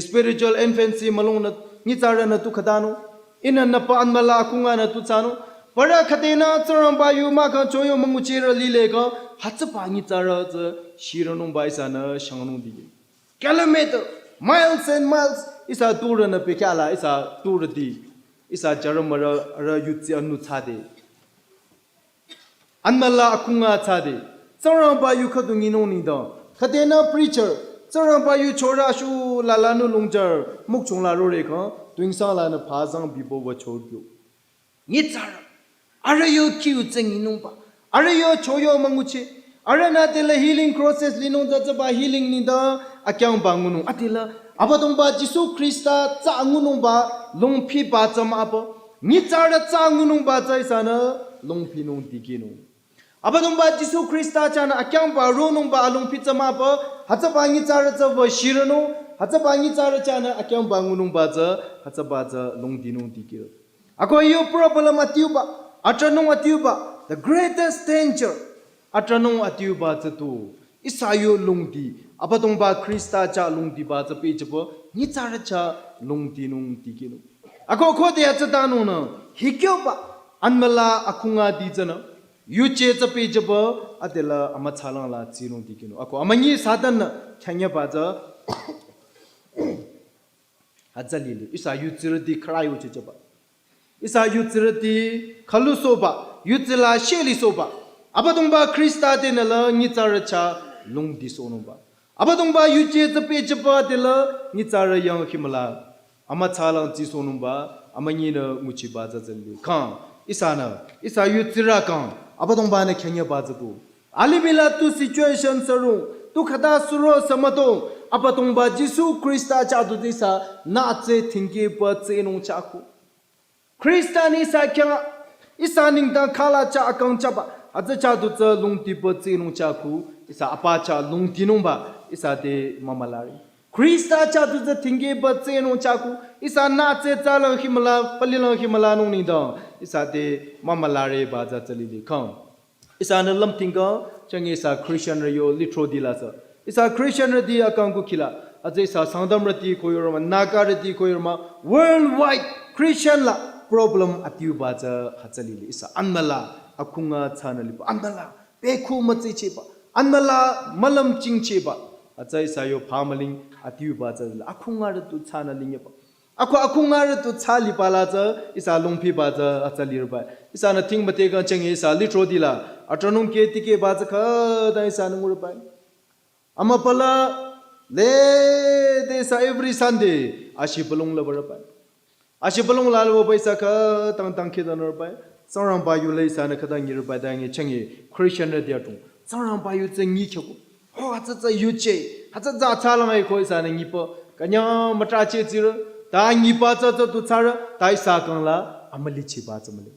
Spiritual infancy mülungnü nyitsarünü tu khütanung. Ihnü nüpa anmüla akhunganü tu thsanung. Parü khüdenü Tsingrangba yu mahkhang choyo münguchirü lile kang hütsüba nyitsarü tsü shiranungba ihsanü shangnung dikehnung. Kilometer, miles and miles, ihsa turünü pekhyala, ihsa turüti, ihsa jarümarü, arüh yutsi anu thsade. Anmüla akhunga thsade, Tsingrangba yu khüdu nyinung nengdang. Khüdenü preacher, Tsingrangba yu chorü ashu lalanü longjar, mükchung la rore kang, tuingsang lanü phazang bibo wa chokyo. Nyitsarü, arüh yo kyu tsü nyinungba, Arüh yo choyo münguchi. Arühnü adela healing process linung tsü tsüba healing nengdang akyangba ngunung. Adela Abüdongba Jisu Khrista tsü ngunungba longphiba tsü mahpü. Nyitsarü tsü ngunungba tsü ihsanü longphinung dikehnung. Abüdongba Jisu Khrista chahnü akyangba ronungba alongphi tsü mahpü. Hütsüba nyitsarü tsü wü shiranung. Hütsüba nyitsarü chahnü akyangba ngunungba tsü hütsüba tsü longdinung dikeh. Ako yo problem adiuba, atranung adiuba, the greatest danger. Atranung adiuba tsü tu, ihsa yo longdi, Abüdongba Khrista chah longdiba tsü pehjüpü, nyitsarü chah longdinung dikehnung. Ako khode atsütanung nü, hikyoba, anmüla akhunga di tsünü, yuje tsü pehjüpü, adela amütsalang la tsinung dikehnung. Ako amünyi Satan nü, chanyaba tsü, hütsü lile, ihsa yutsirüti khara yuchichaba. Ihsa yutsirüti khalusohba, yutsila shelisohba. Abüdongba Khrista tenü la nyitsarü chah longdisohnungba. Abüdongba yuje tsü pehjüba tela nyitsarü yang himüla. Amütsalang tsisohnungba, amünyinü nguchiba tsü tsüli. Khang, ihsanü, ihsa yutsirü kang, Abüdongba nü khenyaba tsü tu. Alimih la tu situation sürung, tu khüta suro sümütong, Abüdongba Jisu Khrista chah tu ihsanü tsü thingkehba tsünung chahko. Khrista nü ihsa khyang, ihsa nengdang khala chah akang chaba, hütsü chah tu tsü longdiba tsünung chahko, ihsa apa chah longdinungba, ihsa te mümülare. Khrista chah tu tsü thingkehba tsünung chahko, ihsanü tsü tsalang himüla, palilang himülanung nengdang, ihsa te mümülareba tsü tsülile khang. Ihsanü lümtingka, chang ihsa Christianrü yo litro di la sü. Ihsa Christianrüti akang kukhila, atsü ihsa Sangtamrüti ko yorüma, Nagarüti ko yorüma, worldwide Christian la problem adiuba tsü hütsü lile. Ihsa anmüla akhunga tsünü liba, anmüla pekhu mütsicheba, anmüla mülümchingcheba. Atsü ihsa yo phamüling adiuba tsü lile. Akhungarü tu tsünü lingyeba. Ako akhungarü tu tsü liba la tsü, ihsa longphiba tsü hütsü lirübai. Ihsanü thing mütekang chang ihsa litro di la, atranung keh tikehba tsü khüta ihsanü ngurübai. Amüpala, lede ihsa every Sunday, ashi balong la barübai. Ashi balong la lüba ihsa khütang tangkhidanü rübai. Tsingrangba yu le ihsanü khüta nyirübai dangi changi Christianrüti atung. Tsingrangba yu tsü nyichako. Ho, hütsü tsü yuje, hütsü tsü tsalang ai ko ihsanü nyipü, kanya mütracheh tsirü, ta nyiba tsü tsü tu tsarü, ta ihsa kang la, amülichiba tsü müli.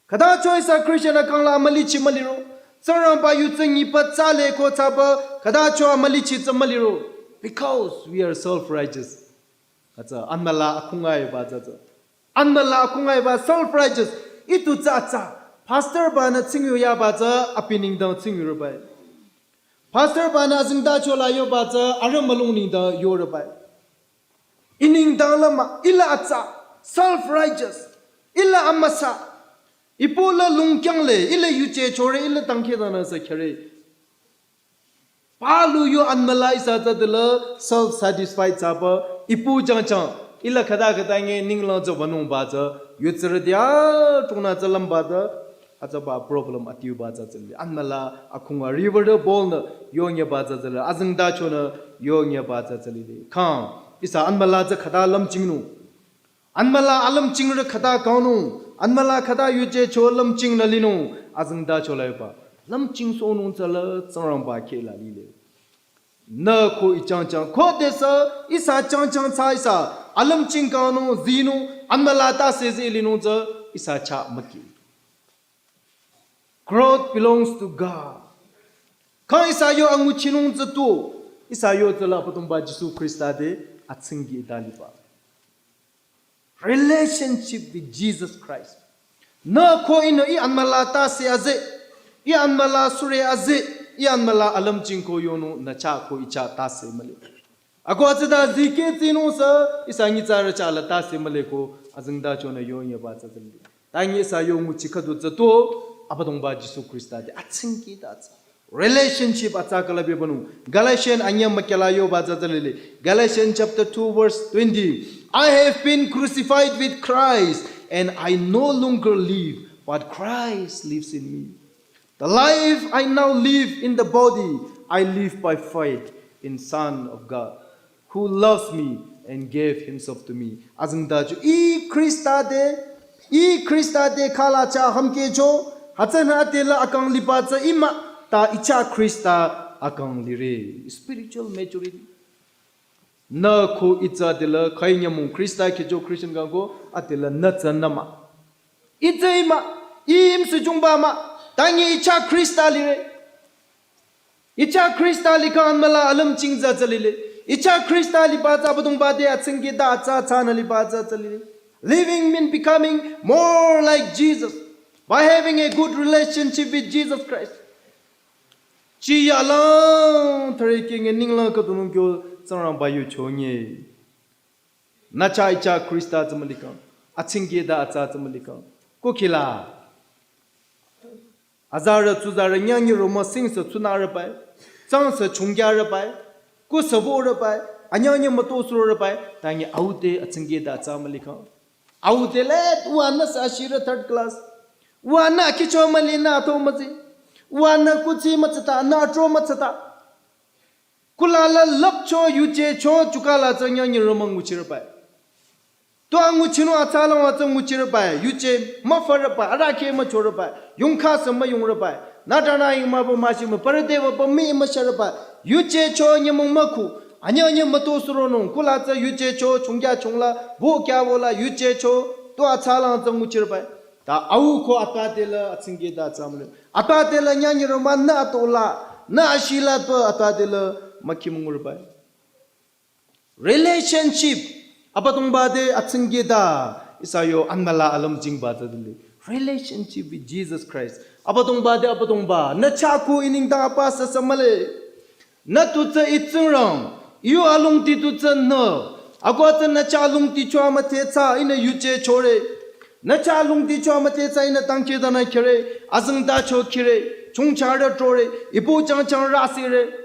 Khüta cho ihsa Christian akang la amülichi müliro, Tsingrangba yu tsü nyiba tsale ko tsaba, khüta cho amülichi tsü müliro, because we are self-righteous. Hütsü, anmüla akhungaiba tsü tsü. Anmüla akhungaiba self-righteous. Itu tsü tsü. Pastor banü tsingyu yaba tsü abi nengdang tsingyu rübai. Pastor banü azingda chola yoba tsü arüh mülung nengdang yorübai. I nengdang la mah, ila tsü. Self-righteous. Ila amüsa. Ipu la lungkyang le, ila yuje chore, ila tangkhidanü sü khere. Palu yo anmüla ihsa tsü tela self-satisfied tsaba, ipu changchang, ila khüta khüta nge ninglang tsü wünungba tsü, yutsirüti atungnü tsü lümba tsü, hütsüba problem adiuba tsü tsüli. Anmüla akhunga river de bol nü, yonyeba tsü tsüli, azingda chonü, yonyeba tsü tsüli de. Khang, ihsa anmüla tsü khüta lümchingnung. Anmüla alümchingrü khüta kangnung, anmüla khüta yuje cho lümchingnü linung, azingda cho laiba. Lümchingsohnung tsüla Tsingrangba keh la lile. Nü ko i changchang, khodesü, ihsa changchang tsü ihsa, alümching kangnung, zinung, anmüla tase zi linung tsü, ihsa chah müki. Growth belongs to God. Kha ihsa yo anguchinung tsü tu, ihsa yo tsüla Abüdongba Jisu Khrista te atsingki ta liba. Relationship with Jesus Christ. Nü ko inü i anmüla tase aze, i anmüla sure aze, i anmüla alümching ko yonü nü chah ko i chah tase müli. Ako atsüta zikeh tsinung sü, ihsa nyitsarü chah la tase müli ko, azingda chonü yonyeba tsü tsüli. Tangi ihsa yo nguchi khüdu tsü tu, Abüdongba Jisu Khrista te atsingki ta tsü. Relationship atsa kala bebanu. Galatian anyam makela yoba tsü tsülile. Galatians chapter two verse twenty. I have been crucified with Christ, and I no longer live, but Christ lives in me. The life I now live in the body, I live by faith in Son of God, who loves me and gave himself to me. Azingda cho, i Khrista te, i Khrista te khala chah hamkeh cho, Hütsünü adela akang liba tsü imah ta icha Khrista akang lire. Spiritual maturity. Nü ko itsa adela khainyamung Khrista khecho Christian kang ko adela nü tsü nü mah. Itsa imah, imsü jungba mah, tangi icha Khrista lire. Icha Khrista likhang mala alüm chingza tsü lile. Icha Khrista liba tsü Abüdongba te atsingkehta atsa tsünü liba tsü tsü lile. Living mean becoming more like Jesus by having a good relationship with Jesus Christ. Chi yalang thare kenge ninglang khüdunung kyo Tsingrangba yu chonye. Nü cha icha Khrista tsü mülikhang, atsingkehta atsa tsü mülikhang. Ko khila. Azarü tsuzarü nyanyi roma singsü tsunarü bai, tsangsü chungyarü bai, kusüborü bai, anyanyi mütosurorü bai, tangi au te atsingkehta atsa mülikhang. Au te let uwa nü sü ashirü third class. Uwa nü kicho müli nü ato müzi. Uwa nü kuchi mütsata, nü atro mütsata. Kulala lüpcho yujecho chukala tsü nyanyi roma nguchirü bai. Tua nguchinung atsalang wa tsü nguchirü bai, yuje müfarü bai, arahkheh müchorü bai, yungkha sü müyungrü bai, nü tana ing mübü müshi mü, parü te wübü mi müsharü bai, yujecho nyümong mükhu, anyanyi mütosuronung, kula tsü yujecho chungya chungla, bo kya wola yujecho, tua atsalang tsü nguchirü bai. Ta au ko atwa tela atsingkehta atsa müli. Atwa tela nyanyi roma nü atola, nü ashila to atwa tela mükhimungurü bai. Relationship, Abüdongba te atsingkehta, ihsa yo anmala alüm jingba tsü dili. Relationship with Jesus Christ. Abüdongba te Abüdongba, nü cha ko inengdang apa sü sü mühle. Nü tu tsü I Tsingrang, yu alongdi tu tsü nü. Ako tsü nü cha alongdi cho amüdhe tsü ihnü yuje chore. Nü cha alongdi cho amüdhe tsü ihnü tangkehta nü khere, azengtacho kire, chongcharü tore, ipu changchang rasire.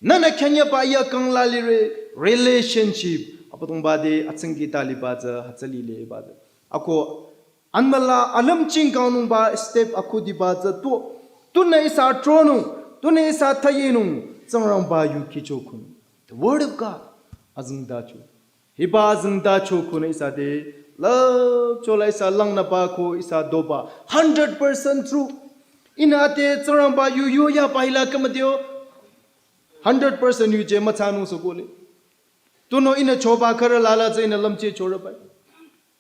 Nünü khenyaba iya kangla lire relationship. Abüdongba te atsingkehta liba tsü hütsü lile ba tsü. Ako anmala alüm chingkangnungba step akhudiba tsü tu. Tunü ihsa tronung, tunü ihsa thayinung, Tsingrangba yu kicho khunung. The word of God, azengtacho. Hiba azengtacho khunü ihsa te, love chola ihsa langnüba ko ihsa doba, hundred percent true. Ihnü te Tsingrangba yu yu yaba hila kamadio, hundred percent yuje mütsanung sü kohle. Tunüo ihnü choba khürü lala tsü ihnü lümcheh chorü bai.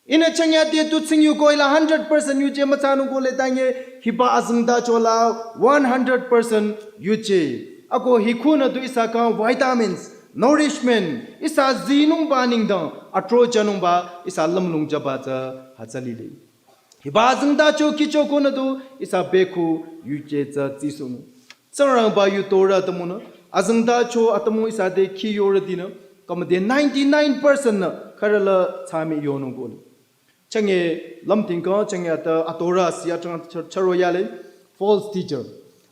Ihnü changya te tu tsing yu ko ila hundred percent yuje mütsanung kohle tangi hiba azengtacho la one hundred percent yuje. Ako hi khunü tu ihsa kang vitamins, nourishment, ihsa zinungba nengdang, atro chanungba, ihsa lümlong jaba tsü hütsü lile. Hiba azengtacho kicho khunü tu ihsa bekhu yuje tsü tsisunung. Tsingrangba yu Torah atümungnü, azengtacho atümung ihsa te khi yorütinü, kümüde ninety-nine percent nü khürü la tsami yonung kohle. Changye lümtingkang, changye ata atorü asi atang char-, charo yale, false teacher.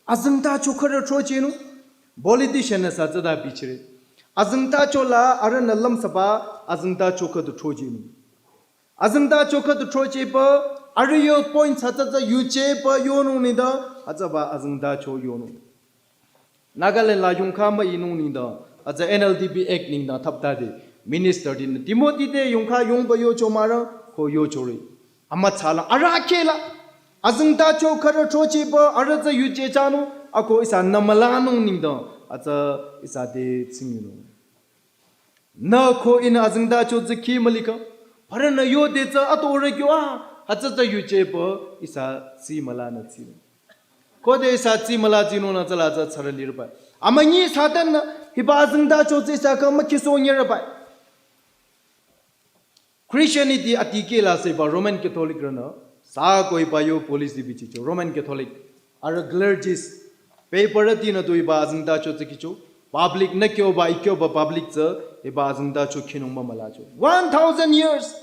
Azengtacho khürü throchehnung, politician nü sa tsüta bichire. Azengtacho la arühnü lümsaba, azengtacho khüdu throchehnung. Azengtacho khüdu throchehba, arüh yo point sa tsü tsü yujeba yonung nengdang, atsaba azengtacho yonung. Nagaland la yongkha müinung nengdang, atsü N L D B Act nengdang thaptade, minister tinü Timothy te yongkha yongba yocho mürang, ko yochore. Amütsalang, arahkheh la, azengtacho khürü throchehba, arüh tsü yuje chanung, ako ihsa nü mülanung nengdang, atsü ihsa te tsingyunung. Nü ko ihnü azengtacho tsü khi mülikhang. Parünü yode tsü atorü kyo a, hütsü tsü yujeba ihsa tsi mülanü tsinung. Khode ihsa tsi müla tsinungnang tsüla tsü tsarü lirü bai. Amünyi Satan nü hiba azengtacho tsü ihsa kang mükhisoh nyerü bai. Christianity atikeh la seba Roman Catholic rünü, sa ko hiba yo policy bichicho, Roman Catholic, arüh clergies, paper atinü tu hiba azengtacho tsü kicho, public nü kyoba, ikyoba public tsü, hiba azengtacho khinung mümülacho. One thousand years,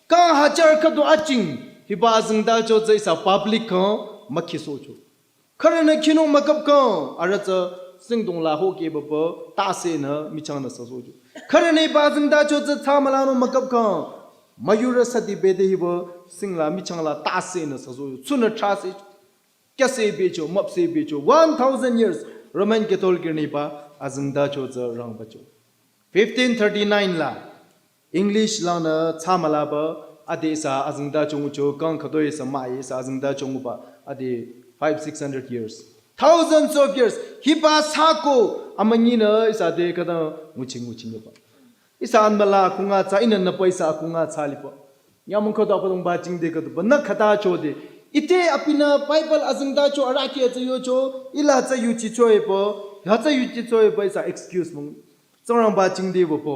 kang hajar khüdu aching, hiba azengtacho tsü ihsa public kang mükhisohcho. Khürünü khinung mükapkhang, arüh tsü singdong la hokehba pü, tasenü, michangnü süsohcho. Khürünü hiba azengtacho tsü tsamülanung mükapkhang, müyurü sadi bede hiba, singla michangla tasenü süsohcho. Tsunü trase, kyase becho, müpse becho. One thousand years, Roman Catholic nü hiba azengtacho tsü rangbacho. Fifteen thirty-nine la, English lanü tsamülaba, Ade ihsa azengtacho ngucho kang khütoi ihsa mah-i ihsa azengtacho nguba ade five, six hundred years. Thousands of years. Hiba sako amünyinü ihsa te khüta nguchi nguchi nyeba. Ihsa anbala akhunga tsa, ihnü nüpa ihsa akhunga tsa liba. Nyamong khüta Abüdongba jingte khüta ba nü khüta chode. Ite abinü Bible azengtacho arahkheh tsü yocho, ila tsü yuchicho epü, ya tsü yuchicho epü ihsa excuse mung. Tsingrangba jingte wüpü.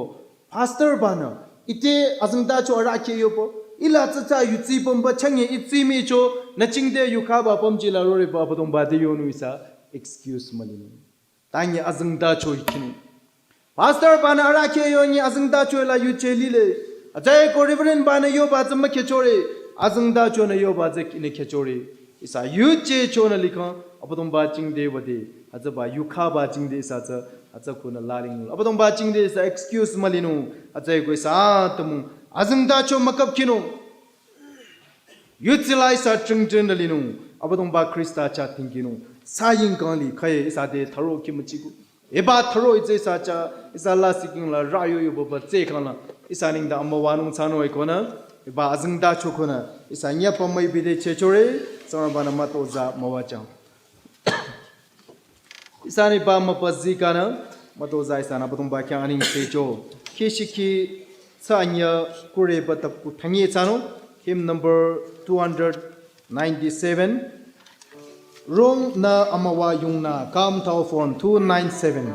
Pastor banü, ite azengtacho arahkheh yoba, ila tsü tsü yuchi pümba changye itsi micho, nü jingte yukhaba pümji la rore ba Abüdongba te yonung ihsa excuse mülinung. Tangi azengtacho ikhinung. Pastor banü arahkheh yonyi azengtacho la yuje lile. Hütsüeko Reverend banü yoba tsü mükhehchore. Azengtachonü yoba tsü ihnü khehchore. Ihsa yujechonü likhang, Abüdongba jingte wüde. Hütsüba yukhaba jingte ihsa tsü, hütsü khunü lalingnung. Abüdongba jingte ihsa excuse mülinung. Hütsüeko ihsa atümung azengtacho mükapkhinung. Yutsila ihsa tringtring nü linung, Abüdongba Khrista chah tingkinung, sa yingkang li khaye ihsa te tharo khimüchiku. Eba tharo itsü ihsa chah, ihsa la siking la rayo yoba ba tse khang la, ihsa nengdang amüwanung thsanung ekonü, eba azengtacho konü, ihsa nyapa müipi te chehchore, Tsingrangbanü mütozah müwajüng. Ihsanü ba müpa zikanü, mütozah ihsanü Abüdongba khyang anengsecho. Kishiki tsanya kureba tapku thangye thsanung, hymn number two hundred ninety-seven. Rungnü amüwa yungnü, Come Thou Form two nine seven.